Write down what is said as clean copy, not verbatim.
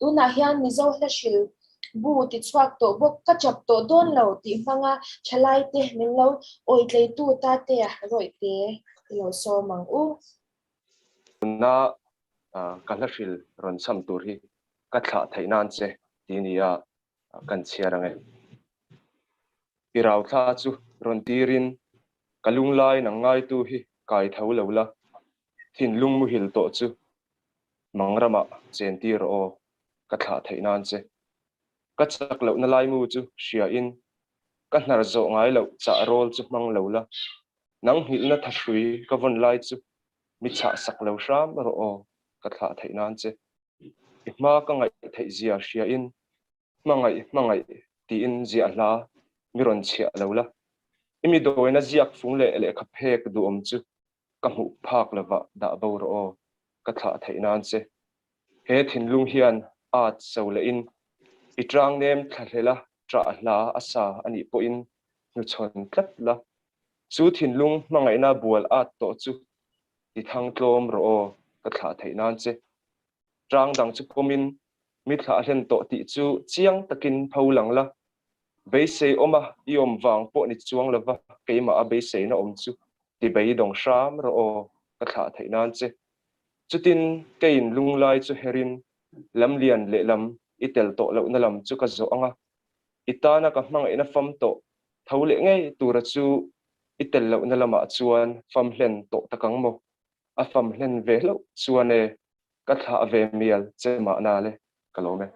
Tunah hian Mizo hla hril bu ti chhuak tawh bawk, ka chap tawh dawn lo tih hmanga thalaite min lo awitleitu Tatea Rawihte i lo sawm ang u. Tuna ka hla hril rawn cham tur hi ka thlah theih nan che ti nia kan chhiar ang e. I rau thla chu rawn tirin ka lunglai nang ngaitu hi kai tho lo la, thinlung muhil tawh chu mang ramah chen tir rawh aw, ka thlah theih nan che. Ka chak lohna laimu chu hriain ka hnar zawh ngai loh chah rawl chu hmang lo la, nang nghilhna thahrui ka vawn lai chu mi chhah sak lo hram rawh aw, ka thlah theih nan che. I hma ka ngaih theih zia hriain hmangaih hmangaih tiin ziah hla mi rawn chhiah lo la, i mi dawina ziak fung leh lehkha phek duhawm chu ka hmuh phak lovah dah bo rawh aw, ka thlah theih nan che. He thinlung hian at so lehin i tang nem thlahlela ṭah hla a sa a nih pawhin hnuchhawn tlat la, chu thinlung hmangaihna bual at tawh chu ti thang tlawm rawh aw, ka thlah theih nan che. Tang dang chu pawmin mi thlah hlen tawh tih chu chiang takin pho lang la, beisei awma i awm vang pawh ni chuang lova keimah a beiseina awm chu ti beidawng hram rawh aw, ka thlah theih nan che. Chutin keiin lunglai chu herin lamlian lehlam i tel tawh lohna lam chu ka zawh ang a, i tana ka hmangaihna fam tawh tho leh ngei tura chu i tel lohna lamah chuan fam hlen tawh tak ang maw? A fam hlen ve hlauh chuan e, ka thlah ve mial che mahna le, ka lawm e.